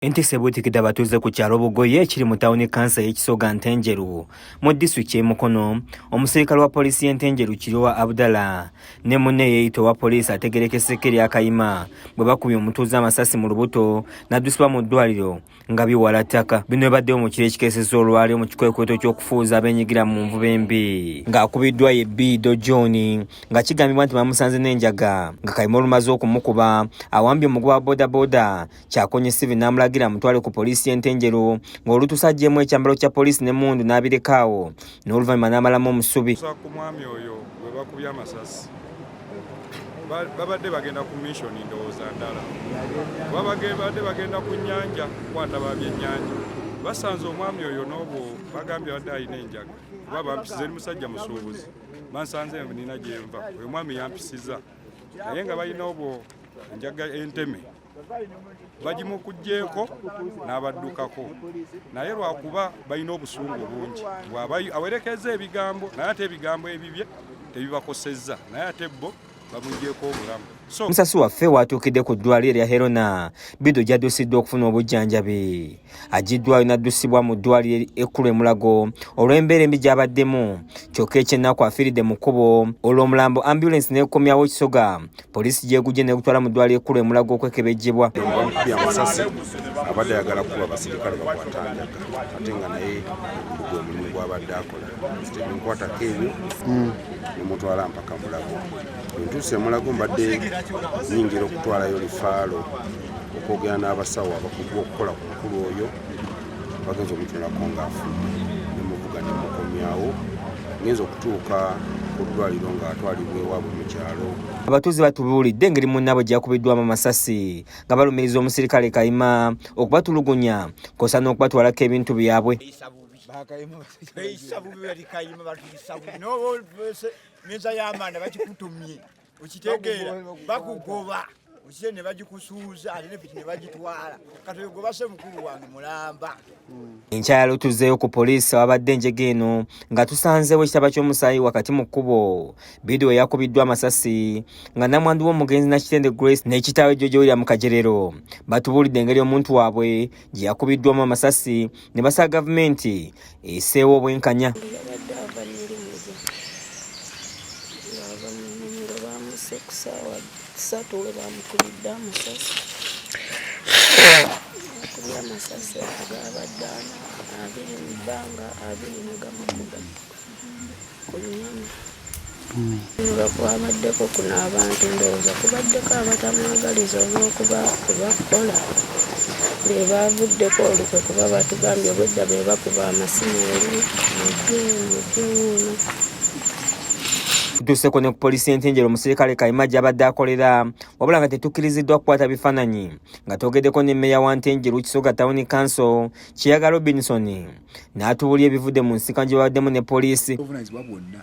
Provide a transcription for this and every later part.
Entiisa ebuutikidde abatuuze ku kyalo Bugoye ekiri mu tawuni kansa y'e Kisoga Ntenjeru mu disitulikiti y'e Mukono. Omusirikale wa poliisi y'e Ntenjeru Kiryowa Abdallah ne munne eyeeyita owa poliisi ategerekeseko erya Kayima bwe bakubye omutuuze amasasi mu lubuto n'addusibwa mu ddwaliro nga biwala ttaka. Bino bibaddewo mu kiro ekikeesezza olwaleero mu kikwekweto ky'okufuuza abeenyigira mu nvuba embi ng'akubiddwa ye Biido John nga kigambibwa nti bamusanze n'enjaga nga Kayima olumaze okumukuba awambye omugoba wa bodaboda Kyakonye Steven n'amulagira amutwale ku poliisi y'e Ntenjeru ng'olutuuse aggyemu ekyambalo kya poliisi n'emmundu n'abireka awo n'oluvannyuma n'amalamu omusubi. Ku mwami oyo gwe bakubye amasasi babadde bagenda ku mission ndowooza ndala kuba babadde bagenda ku nnyanja kukwata ba byennyanja basanze omwami oyo n'obwo bagambye abadde alina enjaga kuba bampisiza eri musajja musuubuzi bansanze nina gyenva oyo mwami yampisiza naye nga balina obwo enjaga enteme bagimukugyeko n'abaddukako naye lwakuba balina obusungu bungi awerekeza ebigambo naye ate ebigambo ebibye tebibakosezza naye ate bo bamugyeko obulamu. Omusasi waffe watuukidde ku ddwaliro erya Herona Bido gy'addusiddwa okufuna obujjanjabi. Aggyiddwayo n'addusibwa mu ddwaliro ekkulu e Mulago olw'embeera embi gy'abaddemu kyokka eky'ennaku afiiridde mu kkubo olwo omulambo ambulensi n'egukomyawo Kisoga Poliisi gyegujje negutwala mu ddwaliro ekkulu e Mulago okwekebejjebwa. Bamukubye amasasi abadde ayagala kukuba basirikale bakwata njaga ate nga naye gwe omulimu gwabadde akola tebinkwatako ebyo nemutwala mpaka Mulago. Bwentuuse Mulago mbadde nyingira okutwalayo lifaalo okwogera n'abasawo abakugu okukola ku mukulu oyo bagenza omutunulako ng'afudde nemuvuga nemukomyawo ngenza okutuuka ku ddwaliro ng'atwalibwa ewaabwe mu kyalo. Abatuuze batubuulidde engeri munnaabwe gye yakubiddwamu amasasi nga balumiriza omusirikale Kayima okubatulugunya kwosa n'okubatwalako ebintu byabwe. Meza y'amanda bakikutumye okitegeera bakugoba okite ne bagikusuuza ate ne piki ne bagitwala kati oyo gobase mukulu wange mulamba. Enkya ya leero tuzzeeyo ku poliisi awabadde enjega eno nga tusanzeewo ekitaba ky'omusaayi wakati mu kkubo Bidu we yakubiddwa amasasi nga nnamwandu w'omugenzi Nakitende Grace ne kitaawe George William Kajerero batubuulidde engeri omuntu waabwe gye yakubiddwamu amasasi ne basaba gavumenti eseewo obwenkanya. Yabadde ava mirimu gye ng'ava mu nnimiro baamusse ku ssaawa ssatu we baamukubidde amasasi. Bakubye amasasi agaabadde ana abiri mu bbanga abiri ne gamukuba ku nnyama. Nga kwabaddeko kuno abantu ndowooza kubaddeko abatamwagaliza olw'okuba kubakola be baavuddeko olukwe kuba batugambye obwedda be bakuba amasimu eri mujje mujje wuuno. Tutuuseko ne ku poliisi y'e Ntenjeru omusirikale Kayima gy'abadde akolera wabula nga tetukkiriziddwa kukwata bifaananyi nga twogeddeko ne mmeeya wa Ntenjeru Kisoga Town Council Kiyaga Robinson n'atubuulira ebivudde mu nsisinkano gye babaddemu ne poliisi. Obuvunaanyizibwa bwonna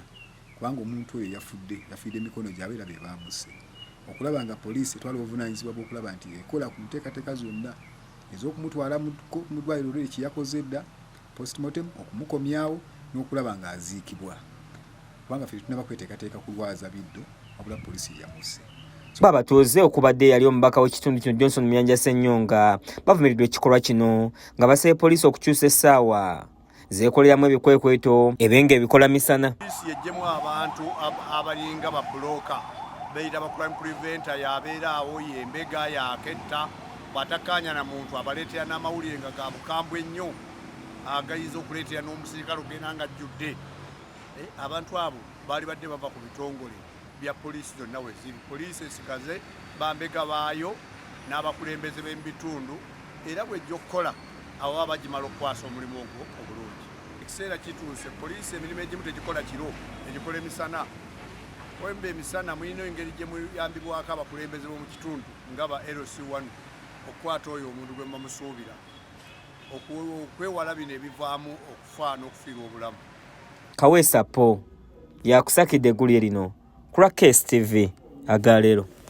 kubanga omuntu oyo yafudde yafiiridde mikono gyabwe era be baamusse. Okulaba nga poliisi etwala obuvunaanyizibwa bw'okulaba nti ekola ku nteekateeka zonna ez'okumutwala mu ddwaliro olw'ekyo kye yakoze edda, postmortem, okumukomyawo n'okulaba ng'aziikibwa kubanga ffe tetunnaba kweteekateeka kulwaza biddo wabula poliisi ye yamusse. Bo abatuuze okubadde eyali omubaka w'ekitundu kino Johnson Muyanja Ssenyonga bavumiridde ekikolwa kino nga basabye poliisi okukyusa essaawa zeekoleramu ebikwekweto ebe nga ebikola misana. Poliisi yeggyemu abantu abalinga babbulooka beyita ba crime preventer yabeera awo yembega yaketta bw'atakkaanya na muntu abaleetera n'amawulire nga ga bukambwe nnyo agayinza okuleetera n'omusirikale okugenda nga ajjudde. Eh, abantu abo baali badde bava ku bitongole bya poliisi zonna we ziri. Poliisi esigaze bambega baayo n'abakulembeze b'emubitundu era bw'ejja okukola abo baba bagimala okukwasa omulimu ogwo obulungi. Ekiseera kituuse poliisi emirimu egimu tegikola kiro, egikola emisana. Wemba emisana mulina engeri gye muyambibwako abakulembeze b'omu kitundu nga ba LC1 okukwata oyo omuntu gwe muba musuubira okwewala bino ebivaamu okufa n'okufiirwa obulamu. Kaweesa Paul yakusakidde eggulire lino ku lwa KSTV agaleero.